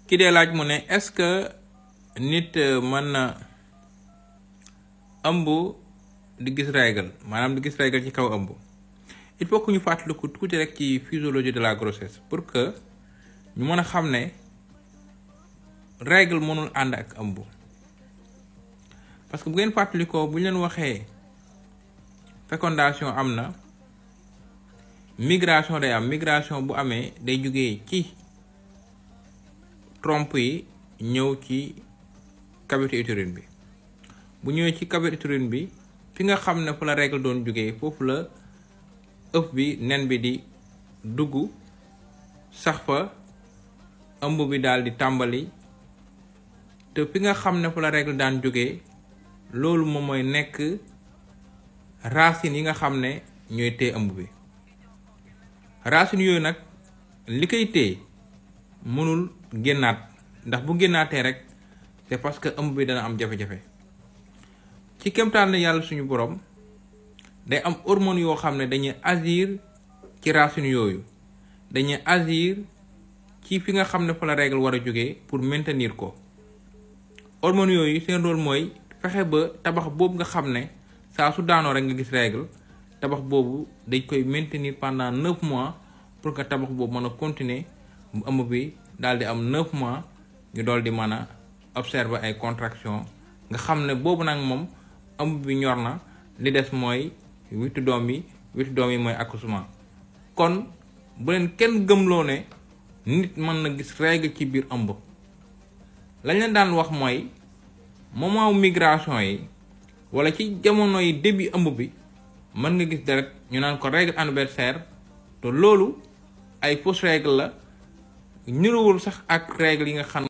ki dee laaj mu ne est-ce que nit mën na ëmb di gis règle maanaam di gis règle ci kaw ëmb. Il faut que ñu fàttaliku tuuti rek ci physiologie de la grossesse pour que ñu mën a xam ne règle mënul ànd ak ëmb parce que bu ngeen fàttalikoo bu ñu leen waxee fécondation am na migration day am migration bu amee day jógee ci trompe yi ñëw ci cavité utérine bi bu ñëwee ci cavité utérine bi fi nga xam ne fu la règle doon jógee foofu la ëf bi nen bi di dugg sax fa ëmb bi daal di tàmbali te fi nga xam ne fu la règle daan jógee loolu moom mooy nekk racines yi nga xam ne ñooy téye ëmb bi racines yooyu nag li koy téye mënul génnaat ndax bu génnaatee rek c'est parce que ëmb bi dana am jafe-jafe ci kéemtaan la yàlla suñu borom day am hormones yoo xam ne dañuy agir ci racines yooyu dañuy agir ci fi nga xam ne fa la règle war a jógee pour maintenir ko hormones yooyu seen rôle mooy fexe ba tabax boobu nga xam ne saa su daanoo rek nga gis règle tabax boobu dañ koy maintenir pendant 9 mois pour que tabax boobu mën a continuer bu ëmb bi daal di am 9 mois ñu dool di mën a observer ay contraction nga xam ne boobu nag moom ëmb bi ñor na li des mooy witu doom yi mooy accouchement kon bu leen kenn gëmloo ne nit mën na gis règle ci biir ëmb lañ leen daan wax mooy moment migration yi wala ci jamono yi début ëmb bi mën nga gis deret ñu naan ko règle anniversaire te loolu ay fausse règle la ñuruwul sax ak règle yi nga xam